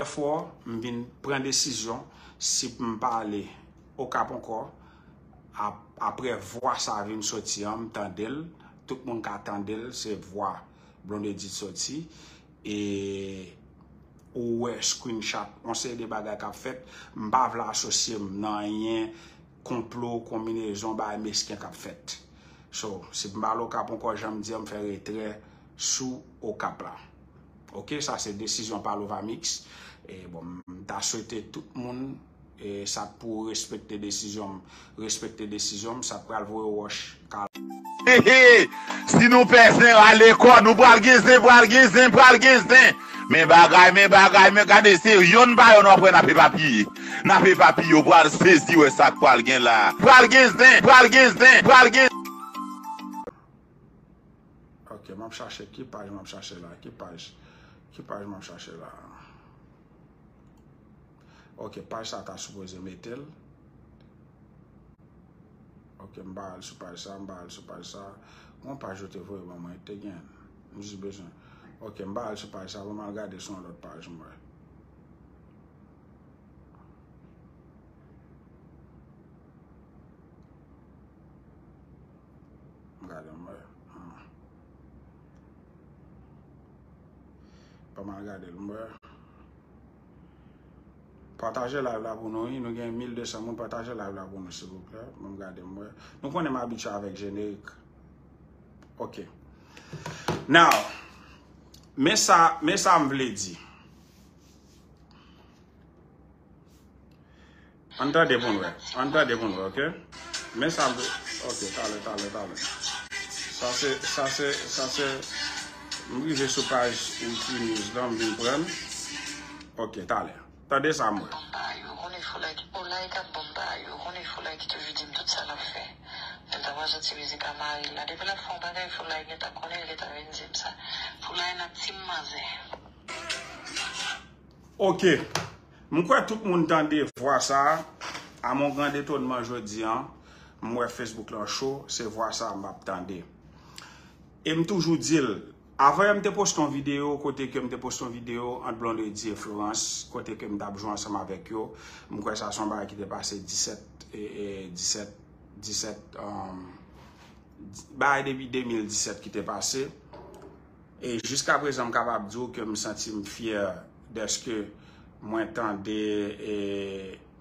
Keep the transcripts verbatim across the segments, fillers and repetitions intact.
fò, m vin pran desizyon, si m pa ale Okap ankò, ap- apre vwa sa vin soti an, m tande l, tout moun ka tande l, se vwa Blondedy soti, e ou wè screenshot, yon seri de bagay k ap fèt, m pa vle asosye m nan anyen konplo, konbinezon, bagay mesken k ap fèt. So, si m pa ale Okap ankò, jan m di an, m fè retrè sou Okap la. Ok, sa se desizyon pa Lovamix. E bon, m ta swete tout moun, e sa k pou respekte desizyon m, respekte desizyon m, sa k pral voye wòch ka. Hehe! Si nou pè zen, rale kò, nou pral gen zen, pral gen zen, pral gen zen. Men bagay, men bagay, men gade, se yonn pa yonn w ap wè n ap epapiye. N ap epapiye, w pral sezi wè sa k pral gen la. Pral gen zen, pral gen zen, pral gen. Ok, m ap chache ki paj m ap chache la, ki paj, ki paj m ap chache la. Ok, paj sa ta sipoze mete l. Ok, m pa al sou paj sa, m pa al sou paj sa. Gon paj yo te voye ban mwen, te gen. M jis bezwen. Ok, m pa al sou paj sa, ban m al gade sou yon lòt paj m wè. M gade m wè. Ah. Ban m al gade l m wè. Pataje live la pou nou, wi. Nou gen mil de san moun. Pataje live la pou nou, silvouplè. Ban m gade m wè. Nou konnen m abitye avèk jenerik. Ok. Now, men sa, men sa m vle di. Ann tande pou n wè. Ann tande pou n wè, ok? Men sa m vle. Ok, talè, talè, talè. Sa se, sa se, sa se. M rive sou paj Wiki News la, m vin pran l. Ok, talè. Tande sa m wè. Bamba yo, konnen Foulay ki, Foulay k ap bamba yo, konnen Foulay ki toujou di m tout sa l ap fè. Lè l t ap pral soti mizik a mari l la. Depi l ap fè yon bagay, Foulay gentan konnen, l gentan vin di m sa. Foulay nan team manzè. Ok. M kwè tout moun tande vwa sa a. À mon grand étonnement jodi a, m wè Facebook lan cho, se vwa sa a m ap tande. E m toujou di l, avan yè m te poste yon videyo, kote ke m te poste yon videyo ant Blondedy e Florence, kote ke m t ap jwe ansanm avèk yo. M kwè sa se yon bagay ki te pase disèt, e, e, disèt, disèt, um, bagay depi de mil disèt ki te pase. E jiska prezan, m kapab di w ke m santi m fyè dèske mwen tande, e,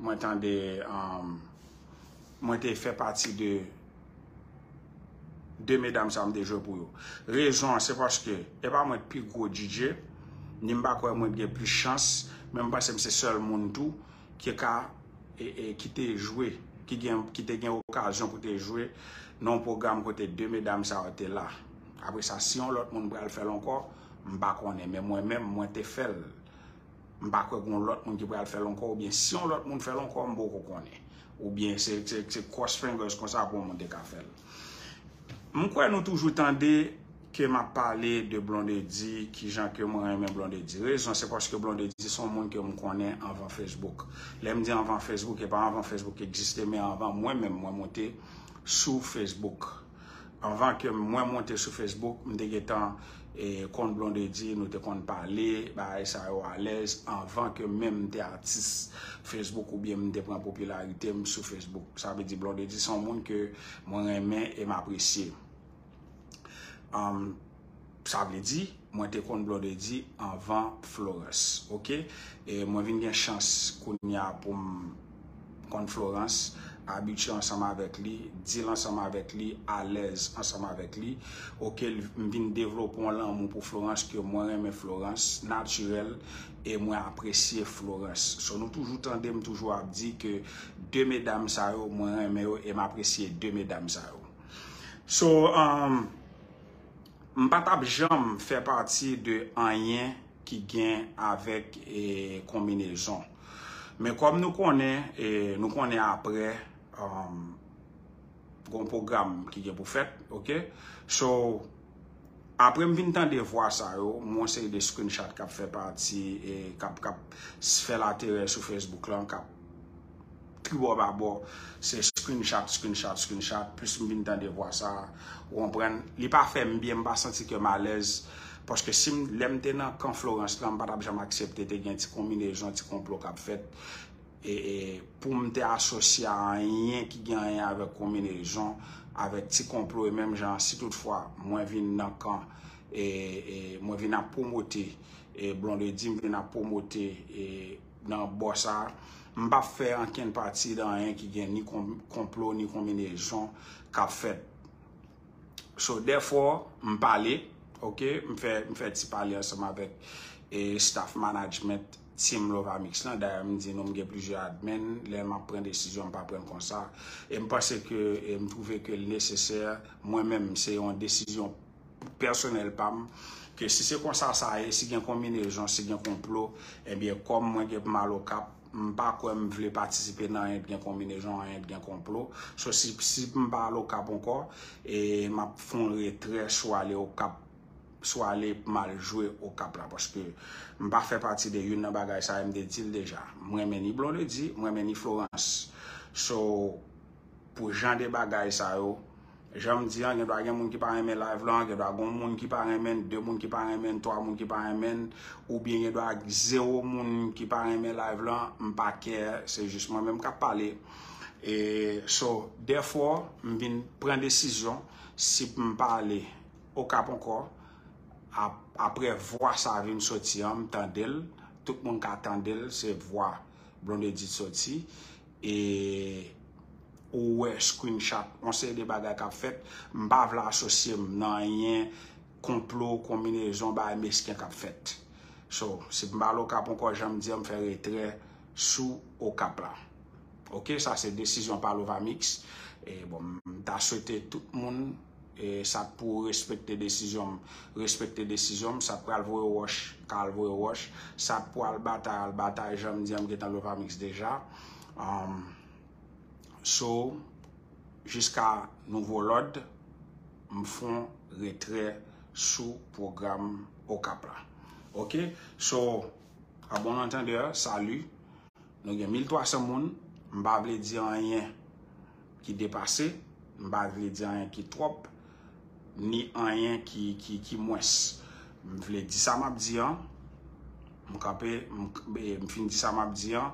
mwen tande, um, mwen te fè pati de de medam sa m te jwe pou yo. Rezon an, se paske e pa mwen k pi gwo D J, ni m pa kwè mwen t gen plis chans, men m panse m se sèl moun tou ki ka, e, e, ki te jwe, ki gen, ki te gen okazyon pou te jwe nan yon pwogram kote de medam sa yo te la. Apre sa, si yon lòt moun pral fè l ankò, m pa konnen, men mwen menm, mwen te fè l. M pa kwè gen yon lòt moun ki pral fè l ankò, oubyen si yon lòt moun fè l ankò, m poko konnen. Oubyen se, se, se cross fingers konsa pou yon moun te ka fè l. M kwè nou toujou tande ke m ap pale de Blondedy, kijan ke mwen renmen Blondedy. Rezon, se paske Blondedy se yon moun ke m konnen anvan Facebook. Lè m di anvan Facebook, e pa anvan Facebook egziste, men anvan mwen menm, mwen monte sou Facebook. Anvan ke mwen monte sou Facebook, m te gentan, e, konn Blondedy, nou te konn pale, bagay sa yo alèz, anvan ke menm m te atis Facebook oubyen m te pran popilarite m sou Facebook. Sa vle di Blondedy se yon moun ke mwen renmen e m apresye. Um, sa vle di, mwen te konn Blondedy anvan Florence, ok? E mwen vin gen chans kounye a pou m konn Florence, abitye ansanm avèk li, deal ansanm avèk li, alèz ansanm avèk li. Ok, l- m vin devlope yon lanmou pou Florence, ke mwen renmen Florence, natirèl, e mwen apresye Florence. So, nou toujou tande m toujou ap di ke de medam sa yo, mwen renmen yo, e m apresye de medam sa yo. So, um, m pa t ap janm fè pati de anyen ki gen avèk, e, konbinezon. Men kòm nou konnen, e, nou konnen apre, um, gon pwogram ki gen pou fèt, ok? So, apre m vin tande vwa sa yo, m wè yon seri de screenshot k ap fè pati, e, k ap, k ap fè laterè sou Facebook lan, k ap tribò babò, se screenshot, screenshot, screenshot, plis m vin tande vwa sa, ou konprann, li pa fè m byen, m pa santi ke m alèz, Paske si m, lè m te nan kan Florence lan, m pa t ap janm aksepte te gen ti konbinezon, ti konplo k ap fèt. E, e pou m te asosye a anyen ki gen anyen avèk konbinezon, avèk ti konplo, e menm jan, si toutfwa mwen vin nan kan, e, e mwen vin ap pwomote, e Blondedy, m vin ap pwomote, e nan bò sa, m p ap fè ankenn pati nan anyen ki gen ni kon-, konplo, ni konbinezon k ap fèt. So, therefore, m pale, ok, m fè, m fè ti pale ansanm avèk, e, staff management team Lovamix lan. Dayè, m di nou, m gen plizyè admin. Lè m ap pran desizyon, m pa pran l konsa. E m panse ke, e m twouve ke l nesesè, mwen menm, se yon desizyon pèsonèl pa m, ke si se konsa sa ye, si gen konbinezon, si gen konplo, ebyen, kòm mwen gen pou m al Okap, m pa kwè m vle patisipe nan anyen k gen konbinezon, anyen k gen konplo. So, si, si m pa al Okap ankò, e m ap fè yon retrè, swa ale Okap, swa ale m al jwe Okap la, paske m pa fè pati de youn nan bagay sa yo, m te di l deja. M renmen ni Blondedy, m renmen ni Florence. So, pou jan de bagay sa yo, jan m di an, gen dwa gen moun ki pa renmen live lan, gen dwa gen moun ki pa renmen, de moun ki pa renmen, twa moun ki pa renmen, oubyen gen dwa zewo moun ki pa renmen live lan, m pa kè, se jis mwen menm k ap pale. E, so, therefore, m vin pran desizyon, si m pa ale Okap ankò, ap-, aprè vwa sa vin soti an, m tande l, tout moun ka tande l, se vwa Blondedy soti, e ou wè screenshot, yon seri de bagay k ap fèt, m pa vle asosye m nan anyen, konplo, konbinezon, bagay mesken k ap fèt. So, si m pa al Okap ankò, jan m di an, m fè retrè sou Okap la. Ok, sa se desizyon pa Lovamix. E bon, m ta swete tout moun, e sa k pou respekte desizyon m, respekte desizyon m, sa k pral voye wòch, ka al voye wòch, sa k pou al batay, al batay, jan m di an, m gentan Lovamix deja. Um, so, jiska nouvo lòd, m fon retrè sou pwogram Okap la. Ok, so, a bon antandè, sali. Nou gen mil twa san moun, m pa vle di anyen ki depase, m pa vle di anyen ki twòp, ni anyen ki, ki, ki mwens. M vle di sa m ap di an, m kanpe, m, m fin di sa m ap di an,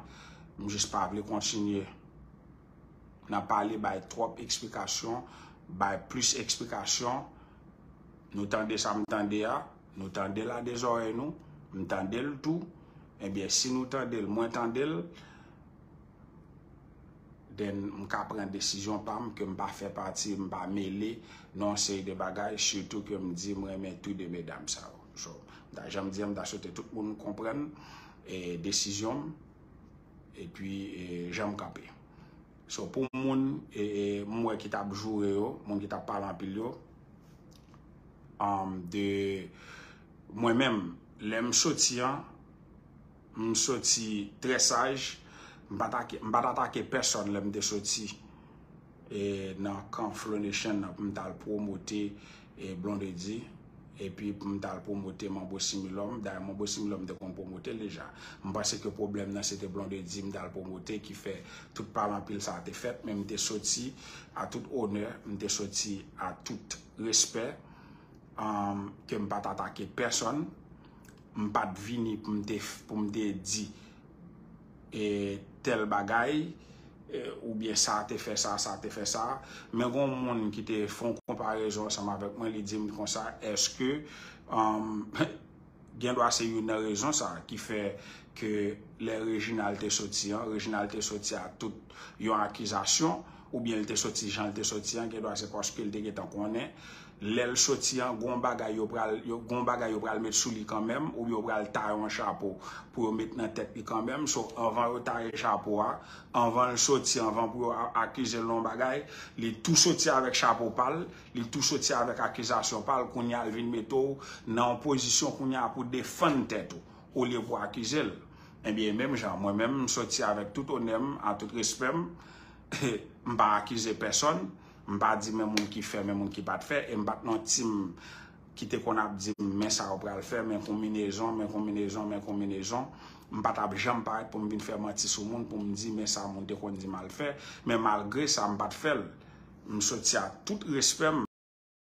m jis pa vle kontinye nan pale, bay twòp eksplikasyon, bay plis eksplikasyon. Nou tande sa m tande a, nou tande l a de zòrèy nou, m tande l tou. Ebyen, si nou tande l, mwen tande l, then m ka pran desizyon pa m, ke m pa fè pati, m pa mele nan yon seri de bagay, sitou ke m di m renmen tou de medam sa yo. So, m ta, jan m di an, m ta swete tout moun konprann, e, desizyon m, epi, e, jan m kanpe. So, pou moun, e, e, m wè ki t ap joure yo, moun ki t ap pale anpil yo, um, de mwen menm, lè m soti an, m soti trè saj, m pa t atake, m pa t atake pèsòn lè m te soti, e, nan kan Flow Nation nan pou m t al pwomote, e, Blondedy, epi pou m t al pwomote Manbo Similòm. Dayè, Manbo Similòm te konn pwomote l deja. M panse ke pwoblèm nan se te Blondedy m t al pwomote ki fè tout pale anpil sa a te fèt, men m te soti a tout onè, m te soti a tout respè, um, ke m pa t atake pèsòn, m pa t vini pou m te, pou m te di, e, tèl bagay, e, oubyen sa te fè sa, sa te fè sa. Men gon moun ki te fè yon konparezon ansanm avèk mwen, li di m konsa, èske, um, gen dwa se youn nan rezon sa ki fè ke lè Reginald te soti an, Reginald te soti a tout yon akizasyon, oubyen l te soti jan l te soti an, gen dwa se paske l te gentan konnen lè l soti an, gon bagay yo pral, yo, gon bagay yo pral met sou li kanmenm, oubyen yo pral taye yon chapo pou yo met nan tèt li kanmenm. So, anvan yo taye chapo a, anvan l soti, anvan pou yo a-, akize l nan yon bagay, li tou soti avèk chapo pa l, li tou soti avèk akizasyon pa l, kounye a l vin mete w nan yon pozisyon kounye a pou defann tèt ou, olye pou akize l. Ebyen, menm jan, mwen menm, m soti avèk tout onè m, a tout respè m, m pa akize pèsòn, m pa di men moun ki fè, men moun ki pa t fè, e m pa t nan tim ki te konn ap di m, men sa yo pral fè, men konbinezon, men konbinezon, men konbinezon. M pa t ap janm parèt pou m vin fè manti sou moun, pou m di, men sa moun te konn di m al fè, men malgre sa, m pa t fè l. M soti a tout respè m,